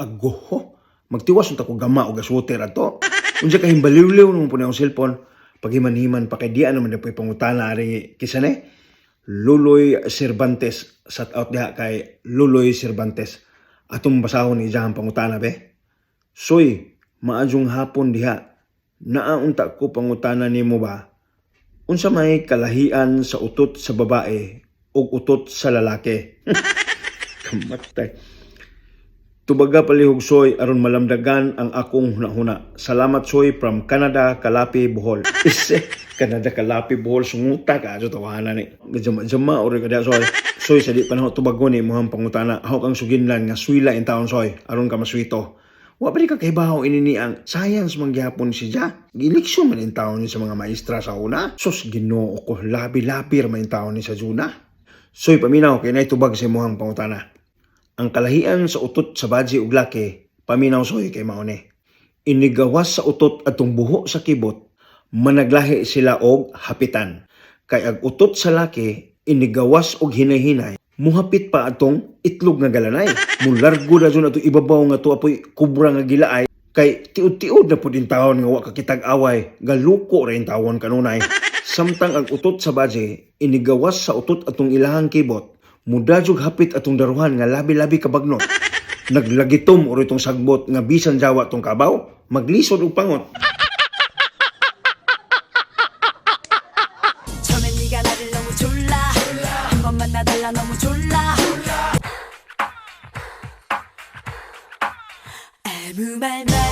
Agoho, magtiwas unta ko gama og gas water ato. Unsa ka himbaliwliw naman po na akong cellphone. Paghiman-himan pa kay diyan naman na po'y pangutana ari kisa ni Luloy Cervantes. Shout out diha kay Luloy Cervantes. Atong basahon ni iyang pangutana be. Soy, maayong hapon diha. Naa unta ko pangutana nimo ba? Unsa may kalahian sa utot sa babae ug utot sa lalaki? Kamatay. Tubaga palihog, Soy, aron malamdagan ang akong hunahuna. Salamat, Soy, from Canada, Kalapi, Bohol. Ise, Canada, Kalapi, Bohol, sunguta ka ato tawanan ni. Jama-jama ori ka diha, Soy. Soy, sa di pa nako tubagon ni imong pangutana. Ako kang suginlan nga swila in taon, Soy, aron ka maswito. Wa pa di ka kahibaw ini ni ang science man gihapon siya. Gileksyon man in taon ni sa mga maestra sa una. Sus, Ginoo ko, labi-labi ra man in taon ni sa Juna. Soy, paminaw kay nay tubag sa imong pangutana. Ang kalahian sa utot sa badji ug laki, paminaw, Soy, kay mao ni. Inigawas sa utot atong buho sa kibot, managlahi sila og hapitan. Kay ag utot sa laki, inigawas og hinay-hinay, muhapit pa atong itlog nga galanay. Mulargo na dyan atong ibabaw nga tuwa po'y kubra nga gilaay, kay tiud-tiud na pud tawon nga wa ka kitag away, galuko ra tawon kanunay. Samtang ang utot sa badji, inigawas sa utot atong ilahang kibot, mudajog hapit atong daruhan nga labi-labi kabagnot. Naglagitom oro itong sagbot nga bisan jawa tong kabaw, maglisod og pangot. 처음엔 네가 나를 너무 졸라 한 번만 나달라 너무 졸라 아무 말 마.